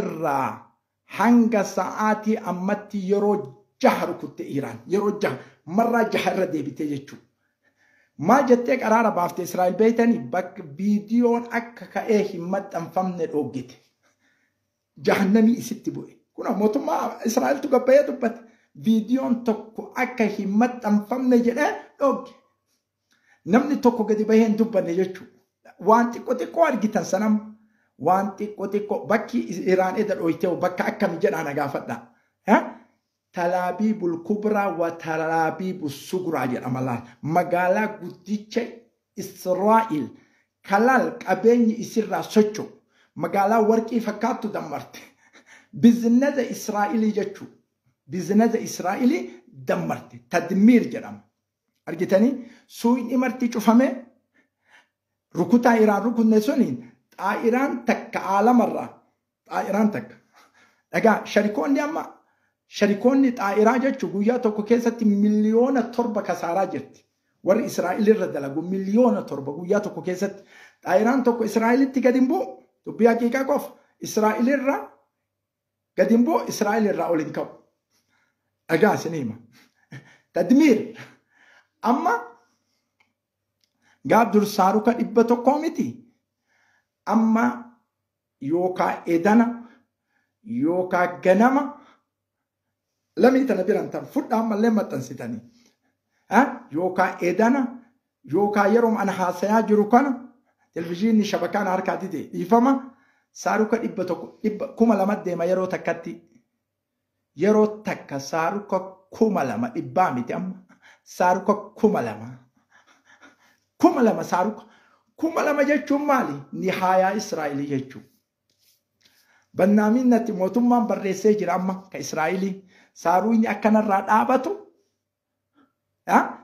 Kaleerraa hanga sa'aatii ammatti yeroo jaha rukutte Iraan. Yeroo jaha marraa jaha irra deebitee jechuudha. Maal jettee qaraara baafte Israa'el beeytanii bakka viidiyoon akka ka'ee hin maxxanfamne dhooggite. Jahannamii isitti bu'e. Kun mootummaa Israa'eltu gabbayee dubbate. Viidiyoon tokko akka hin maxxanfamne jedhee dhoogge. Namni tokko gadi bahee hin dubbanne jechuudha. Waan xiqqoo xiqqoo argitan sanam waan xiqqoo xiqqoo bakki Iraan eda dhooytee bakka akkami jedhaa na gaafadha. Talaabiibul Kubraa wa Talaabiibu Suguraa jedhama laal. Magaalaa guddicha Israa'el kalaal qabeenyi isirraa socho'u. Magaalaa warqii fakkaattu dammarte. Bizineza Israa'elii jechuudha. Bizineza Israa'elii dammarte. Tadmiir jedhama. Argitanii suuqni marti cufame rukutaa Iraan rukunne suniin xaa'iraan takka aalamarraa xaa'iraan takka. Dhagaa sharikoonni amma sharikoonni xaa'iraa jechuun guyyaa tokko keessatti 7 miliyoona kasaaraa jirti. Warri Israa'el irra dalagu 7 miliyoona guyyaa tokko keessatti. Xaa'iraan tokko Israa'elitti gadi hin bu'u. Dubbii haqiiqaa qofa. Israa'el irra gadi hin bu'u, Israa'el irraa ol hin ka'u. Dhagaa isin hima. Tadmiir. Amma gaaf dur saaruka 100 miti. Amma yookaa edana yookaa ganama lamii tana biran tan fudhaa ammallee maxxansitanii. Yookaa edana yookaa yeroo ana haasayaa jiru kana televizyiinni shabakaan harkaa dide dhiifama saaruka 100 dhibba 2000 deema yeroo takkatti. Yeroo takka saaruka 2000 dhibbaa miti amma saaruka 2000. 2000 saaruka 2000 jechuun maali? Nihaayaa Israa'elii jechuudha. Bannaaminatti mootummaan barreessee jira amma ka Israa'elii saaruun akkanarraa dhaabatu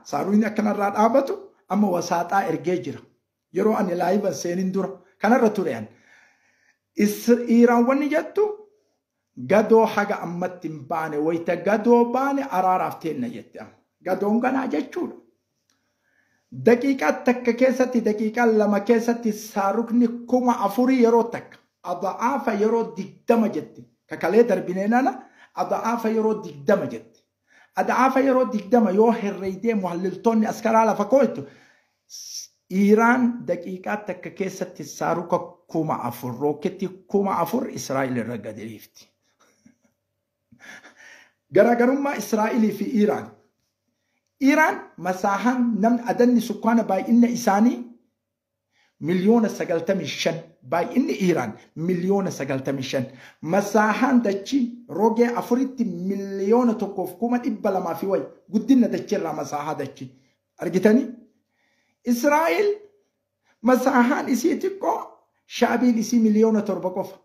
saaruun akkanarraa dhaabatu amma wasaaxaa ergee jira. Yeroo ani laayivan seenin dura kanarra ture ani. Iraan wanni jettu gadoo haga ammatti hin baane wayita gadoo baane araaraaf teenna jette amma. Gadoon ganaa jechuudha. Daqiiqaa takka keessatti daqiiqaa 2 keessatti saarukni 4000 yeroo takka ada'aafa yeroo 20 jette. Kakalee darbinee nana ada'aafa yeroo 20 jette. Ada'aafa yeroo 20 yoo herreeydee muhalliltoonni askaraa lafa kooytu Iraan daqiiqaa takka keessatti saaruka 4000 rooketti 4000 Israa'el irra gadi dhiifti. Garaagarummaa Israa'elii fi Iraan. Iraan masaahaan namni adanni sukkaana baay'inna isaanii 95 miliyoona baay'inni Iraan 95 miliyoona masaahaan dachii rogee afuritti 1,200,000 fi wayi guddina dachiirraa masaahaa dachii argitanii. Israa'el masaahaan isii xiqqoo shaabiin isii 7 miliyoona qofa.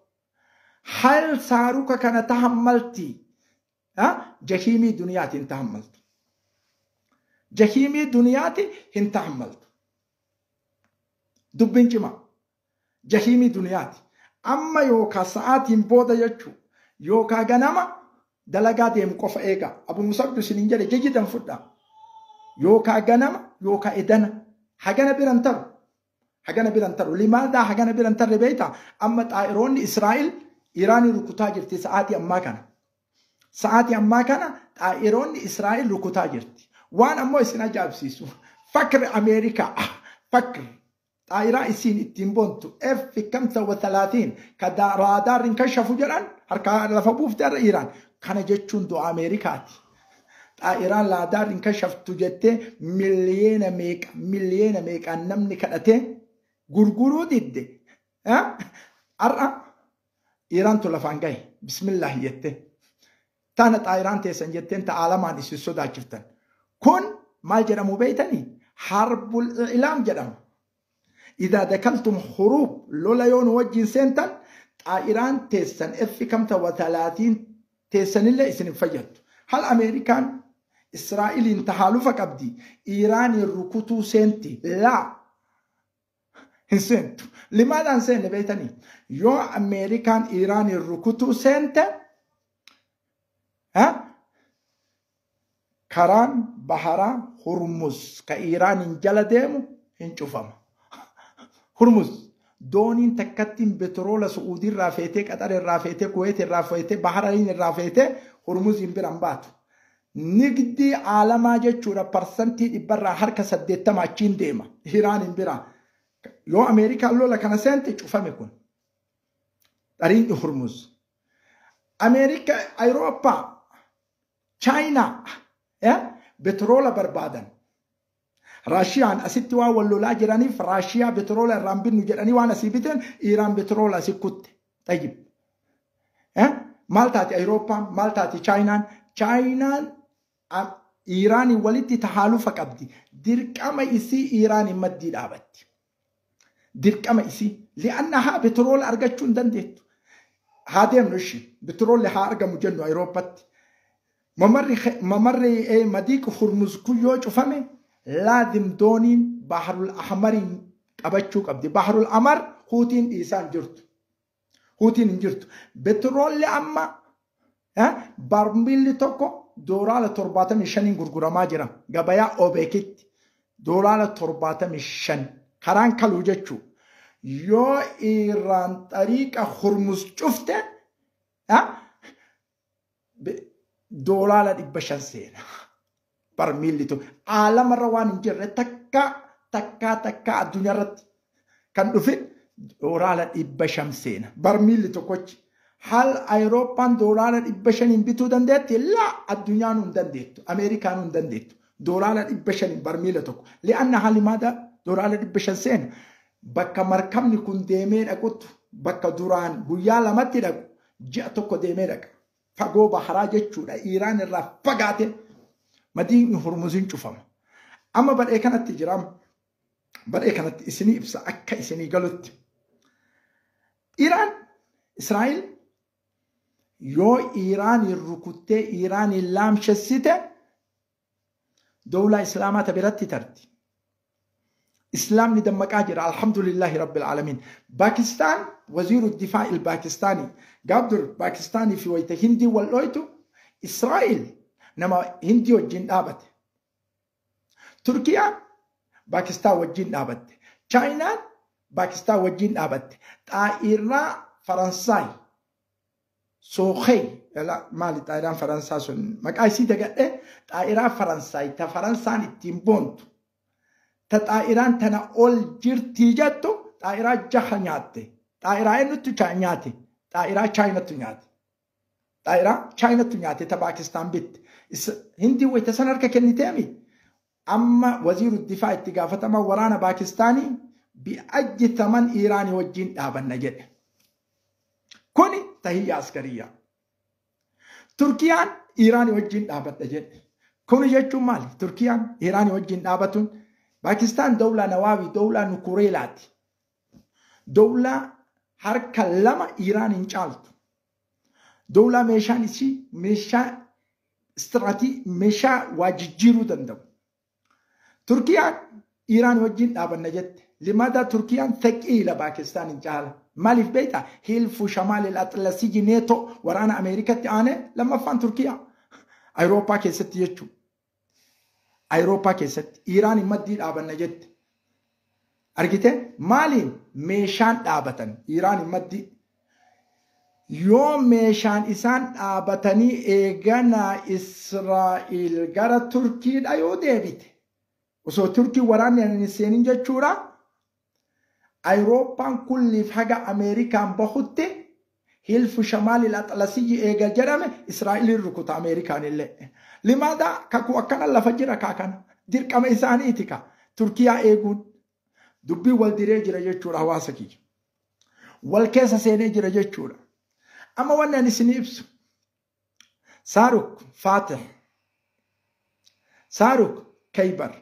Hal saaruka kana tahammalti jahiimii duniyaati hin tahammaltu. Jahiimii duniyaati hin tahammaltu. Dubbiin cimaa. Jahiimii duniyaati. Amma yookaan sa'aatiin booda jechuu yookaan ganama dalagaa deemu qofa eegaa. Abu Musabdu isiniin jedhe jijjiitan fudhaa. Yookaan ganama yookaan edana. Hagana biran taru. Hagana biran taru. Limaadaa hagana biran tarre beektaa? Amma xaa'iroonni Israa'el Iraanii rukutaa jirti sa'aatii ammaa kana. Sa'aatii ammaa kana xaa'iroonni Israa'el rukutaa jirti. Waan ammoo isin ajaa'ibsiisu. Fakri Ameerikaa. Fakri. Xaa'iraa isiin ittiin boontu F 35 ka raadaarri hin kashafu jedhan harkaa lafa buufte har'a Iraan. Kana jechuun du'a Ameerikaati. Xaa'iraan raadaarri hin kashaftu jettee miliyoona meeqa miliyoona meeqaan namni kadhatee gurguruu didde. Har'a Iraantu lafaan gahe bismillaahi jettee. Tana xaa'iraan teessan jetteen ta'aalamaan isin sodaachiftan. Kun maal jedhamu beeytanii? Harbul i'laam jedhama. إذا دخلتم حروب lola yoon wajjin seentan xaa'iraan teessan F 35 teessanillee isin hin fayyaddu. Hal Ameerikaan Israa'iliin tahaalufa qabdi Iraaniin rukutuu seenti laa hin seentu. Limaadhaan seenne beeytanii yoo Ameerikaan Iraaniin rukutuu seente karaan baharaa Hurmuz ka Iraaniin jala deemu hin cufama. Hurmuz Dooniin takkattiin betroola Su'uudii irraa feetee, Qaxar irraa feetee, Kuweet irraa feetee, Baharariin irraa feetee Hormuziin biraan baatu. Nigdii aalamaa jechuudha 80% achiin deema. Iraaniin biraa. Yoo Ameerikaan lola kana seente cufame kun. Xariiqni Hormuz. Ameerika, Awurooppaa, Chaayinaa betroola barbaadan. Raashiyaan asitti waan wal lolaa jiraniif Raashiyaa betroola irraan binnu jedhanii waan asii biteen Iraan betroola asii kutte. Tayyib. Maal taati Awurooppaan? Maal taati Chaayinaan? Chaayinaan Iraaniin walitti tahaalufa qabdi. Dirqama isii Iraaniin maddii dhaabatti. Dirqama isii. Li'annahaa betroola argachuu hin dandeettu. Haa deemnu ishii. Betroolli haa argamu jennu Awurooppaatti. Mamarri madiiq Hurmuz kun yoo cufame laazim dooniin Baharul Ahmariin qabachuu qabdi. Baharul Ahmar Huutiin dhiisaan jirtu. Huutiin hin jirtu. Betroolli amma barmiilli tokko $75 gurguramaa jira. Gabayaa Obeekitti $75 karaan kaluu jechuu. Yoo Iraan xariiqa Hurmuz cufte $500 seena. Barmiilli tokko aalamarra waan hin jirre takka takka takka addunyaarratti kan dhufe $500 seena. Barmiilli tokkochi. Hal Awurooppaan $500 bituu dandeetti? Laa, addunyaan hin dandeettu. Ameerikaan hin dandeettu. $500 barmiila tokko. Li'anna hali maada $500 seena. Bakka markabni kun deemee dhaquttu bakka duraan guyyaa lamatti dhaqu ji'a tokko deemee dhaqa. Fagoo baharaa jechuudha. Iraan irraa fagaate madiinni Hormuziin cufama. Amma badhee kanatti jiraam. Badhee kanatti isinii ibsa akka isinii galutti. Iraan Israa'el yoo Iraaniin rukuttee Iraaniin laamshessite dawlaa Islaamaa ta biratti tarti. Islaamni dammaqaa jira. Alhamdulillahi Rabbil Aalamiin. Paakistaan waziiru difaa il Paakistaanii gaaf dur Paakistaanii fi wayita Hindii wal dhoytu Israa'el nama Hindii wajjin dhaabate. Turkiyaan Paakistaan wajjin dhaabatte. Chaayinaan Paakistaan wajjin dhaabatte. Xaa'iraa Faransaay Sookhee maali xaa'iraan Faransaa sun maqaa isii dagadhe xaa'iraa Faransaay ta Faransaan ittiin boontu ta xaa'iraan tana ol jirtii jettu xaa'iraa jaha nyaatte. Xaa'iraa eenyutu nyaate? Xaa'iraa Chaayinatu nyaate. Xaa'iraa Chaayinatu nyaate ta Paakistaan bitte. Hindii wayita san harka kenniteemi. Amma waziiru difaa itti gaafatamaa waraana Paakistaanii bi'ajji taman Iraanii wajjin dhaabanna jedhe. Kuni tahiyya askariyyaa. Turkiyaan Iraanii wajjin dhaabadha jedhe. Kuni jechuun maali? Turkiyaan Iraanii wajjin dhaabatuun Paakistaan dawlaa Nawaawi dawlaa Nukureelaati. Dawlaa harka lama Iraan hin caaltu. Dawlaa meeshaan isii meeshaa istiraatii meeshaa waa jijjiiruu danda'u. Turkiyaan Iraan wajjin dhaabanna jette. Limaada Turkiyaan thaqiila Paakistaan hin caala. Maaliif beektaa? Hilfu Shamaal Atlasii Neetoo waraana Ameerikatti aanee lammaffaan Turkiyaa. Awurooppaa keessatti jechuudha. Awurooppaa keessatti Iraan maddii dhaabanna jette. Argite maaliin meeshaan dhaabatan Iraan maddii. Yoo meeshaan isaan dhaabatanii eeganaa Israa'el gara Turkiidha yoo deebite. Osoo Turkii waraanni hin seenin jechuudha. Awurooppaan kulliif haga Ameerikaan bahutti hilfu Shamaal Atlasii eega jedhame Israa'eliin rukuta Ameerikaan illee. Limaada kakuu akkana lafa jira kaakana. Dirqama isaaniiti ka. Turkiyaa eeguun dubbii wal diree jira jechuudha hawaasa kiyya. Wal keessa seenee jira jechuudha. Amma wanni ani isinii ibsu. Saaruk Faatih. Saaruk Kaybar.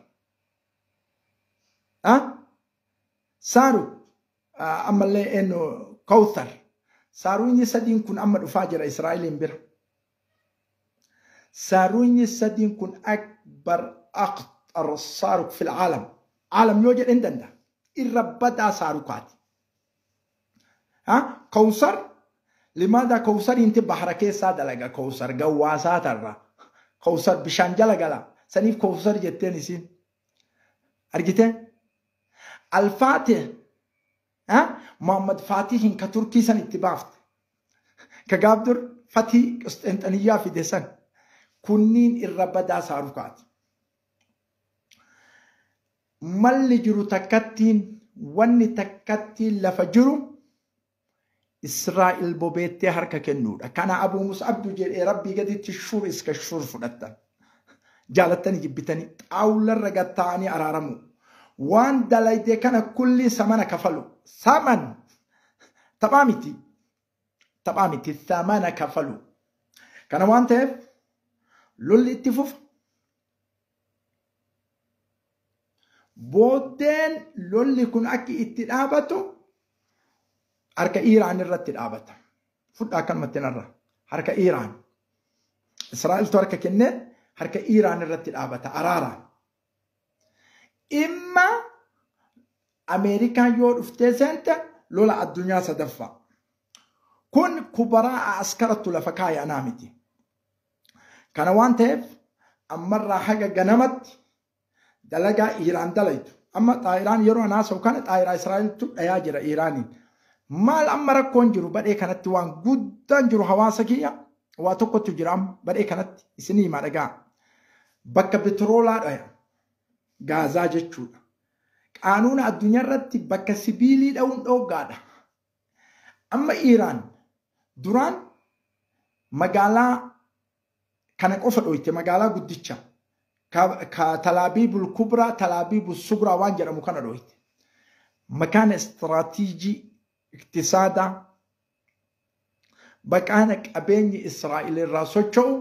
Saaruk ammallee eenyu Kawthar. Saaruunyi sadiin kun amma dhufaa jira Israa'eliin bira. Saaruunyi sadiin kun akbar aqxar saaruk fil caalam. Caalam yoo jedhen danda'a. Irra badaa saarukaati. Kawsar limaada kawsariinti bahara keessaa dalaga kawsar gawwaasaa tarra. Kawsar bishaan jala gala. Saniif kawsar jetteen isiin. Argitee? Alfaatih Muhammad Faatihin ka Turkii san itti baafte. Ka gaaf dur Fatii Qusxinxaniyyaa fide san. Kunniin irra badaa saarukaati. Malli jiru takkattiin wanni takkattiin lafa jiru Israa'el bobeettee harka kennuudha. Kana Abuu Mus'abdu jedhee rabbii gaditti shur iska shur fudhattan. Jaalattanii jibbitanii xaawularra gatta'anii araaramu. Waan dalayde kana kulli samana kafalu. Saman taphaa miti. Taphaa miti samana kafalu. Kana waan ta'eef lolli itti fufa. Booddeen lolli kun akki itti dhaabatu harka Iiraan irratti dhaabata. Fudhaa akkanumatti narra. Harka Iiraan. Israa'eltu harka kennee harka Iiraan irratti dhaabata araaraan. Imma Ameerikaan yoo dhuftee seente lola addunyaa sadaffaa. Kun kubaraa askarattu lafa kaaya anaa miti. Kana waan ta'eef ammarraa haga ganamatti dalagaa Iiraan dalaytu. Amma xaayiraan yeroo anaa haasa'u kana xaayiraa Israa'eltu dhayaa jira Iiraaniin. Maal amma rakkoon jiru badhee kanatti waan guddaan jiru hawaasa kiyya waa tokkotu jira amma badhee kanatti isinii himaa dhagaa. Bakka petroolaa dhaya Gaazaa jechuudha. Qaanuuna addunyaa irratti bakka sibiilii dha'uun dhooggaadha. Amma Iiraan duraan magaalaa kana qofa dhoyte magaalaa guddicha ka Talaabiibul Kubraa Talaabiibul Sugraa waan jedhamu kana dhoyte. Makaana istiraatiijii iktisaadaa baqaana qabeenyi Israa'el irraa socho'u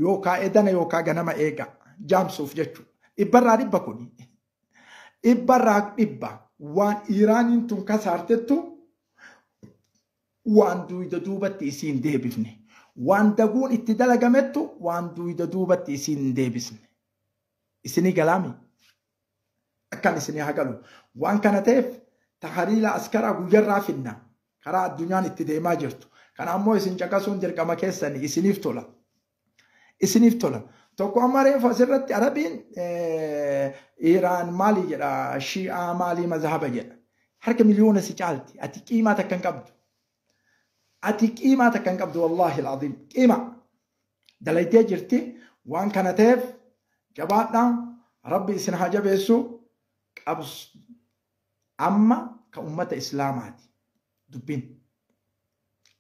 yookaa edana yookaa ganama eega jaamsuuf jechuudha. Dhibbarraa dhibba kuni. Dhibbarraa dhibba waan Iiraaniin tun kasaartettu waan duyda duubatti isiin deebifne. Waan daguun itti dalagamettu waan duyda duubatti isiin hin deebisne. Isinii galaami? Akkan isinii haa galu. Waan kana ta'eef tahariila askaraa guyyarraa finna. Karaa addunyaan itti deemaa jirtu. Kana ammoo isin caqasuun dirqama keessanii isiniif tola. Isiniif tola. Tokko amma reefu asirratti Arabiin Iiraan maalii jedha Shi'aa maalii mazhaba jedha. Harka miliyoona si caalti. Ati qiimaa takka hin qabdu. Ati qiimaa takka hin qabdu wallaahi al'aziim. Qiimaa. Dalaydee jirti. Waan kana ta'eef jabaadhaa. Rabbi isin haa jabeessu. Qabs amma ka ummata Islaamaati. Dubbiin.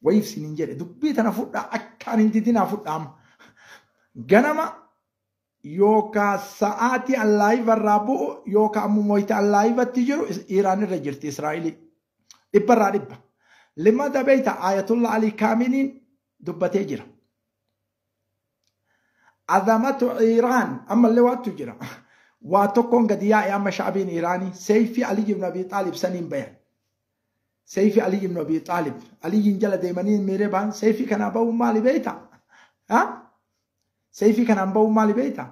Wayiif isiniin jedhe dubbii tana fudhaa akkaan hin didinaa fudhaa amma. Ganama yookaa sa'aatii allaayiva irraa bu'u yookaa ammoo moyita allaayivatti jiru Iiraan irra jirti Israa'ilii. Dhibba irraa dhibba. Limada beeyta Ayatullah Ali Kaaminiin dubbatee jira. Azamatu Iiraan ammallee waattu jira. Waa tokkoon gadi yaa'e amma sha'abiin Iiraanii seeyfii Ali ibn Abi Xaalib saniin bayan. Seeyfii Ali ibn Abi Xaalib Aliyyiin jala deemanii miiree ba'an seeyfii kanaa ba'uun maali beeyta? Seeyfii kanaan ba'uun maali beeyta?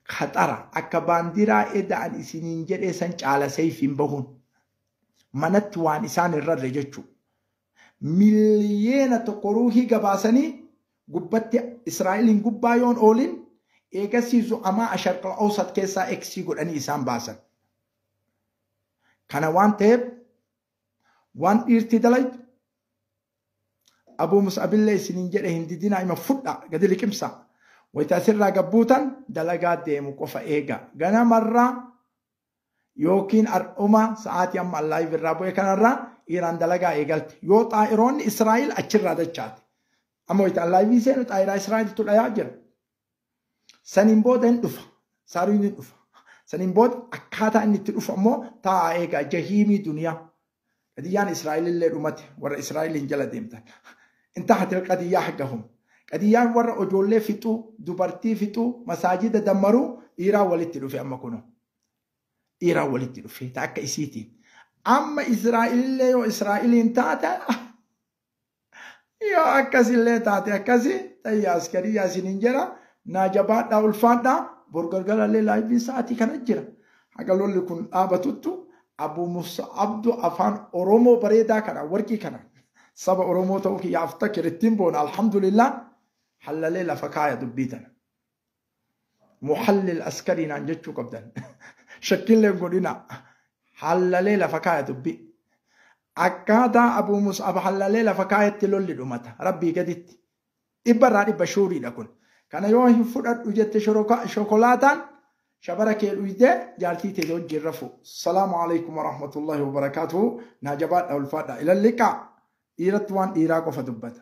Khaxara akka baandiraa eda'an isiniin jedhee san caala seeyfiin bahuun. Manatti waan isaan hin rarre jechuu. Miliyeena tokko ruuhii gabaasanii gubbatti Israa'eliin gubbaa yoon oolin eegasii zu'amaa asharqal awsat keessaa eksii godhanii isaan baasan. Kana waan ta'eef waan dhiirti dalaytu Abuu Mus'abillee isiniin jedhe hin didinaa ima fudha gadi liqimsa. Wayita asirraa gabbuutan dalagaa deemu qofa eega. Ganamarraa yookiin har'uma sa'aatii amma allaayiv irraa bu'e kanarraa Iiraan dalagaa eegalte. Yoo xaa'iroonni Israa'el achirraa dachaate. Amma wayita allaayivii seenu xaa'iraa Israa'eltu dhayaa jira. Saniin booda hin dhufa. Saariin hin dhufa. Saniin booda akkaataa inni itti dhufu ammoo taa'aa eegaa jahiimii duniyaa. Qadiyyaan Israa'el illee dhumate warra Israa'eliin jala deemtan. Intahatil qadiyyaa haggahum. Qadiyyaan warra ijoollee fixuu, dubartii fixuu, masaajida dammaruu dhiiraa walitti dhufe amma kunoo. Dhiiraa walitti dhufe ta akka isiitiin. Amma Israa'elillee yoo Israa'eliin taate yoo akkasillee taate akkasi tayya askariyyaa isiniin jedha naa jabaadhaa ulfaadhaa bor galgalallee laayivii sa'aatii kana jira. Haga lolli kun dhaabatuttu Abu Musa Abdu afaan Oromoo bareedaa kana warqii kana saba Oromoo ta'uu kiyya aftakir ittiin boona alhamdulillah hallalee lafa kaaya dubbii tana. Muhallil askarii naan jechuu qabdan. Shakkillee godhina. Hallalee lafa kaaya dubbii. Akkaataa Abuu Mus'ab hallalee lafa kaayetti lolli dhumata. Rabbii gaditti. Dhibba irraa dhibba shuuriidha kun. Kana yoo hin fudhadhu jette, shokolaataan shabara kee dhuydee jaartii tee wajjin rafu. Salaamu alaikum warahmatullahi wabarakaatuhu. Naa jabaadha, ulfaadha. Ilalliqaa. Dhiiratti waan dhiiraa qofa dubbata.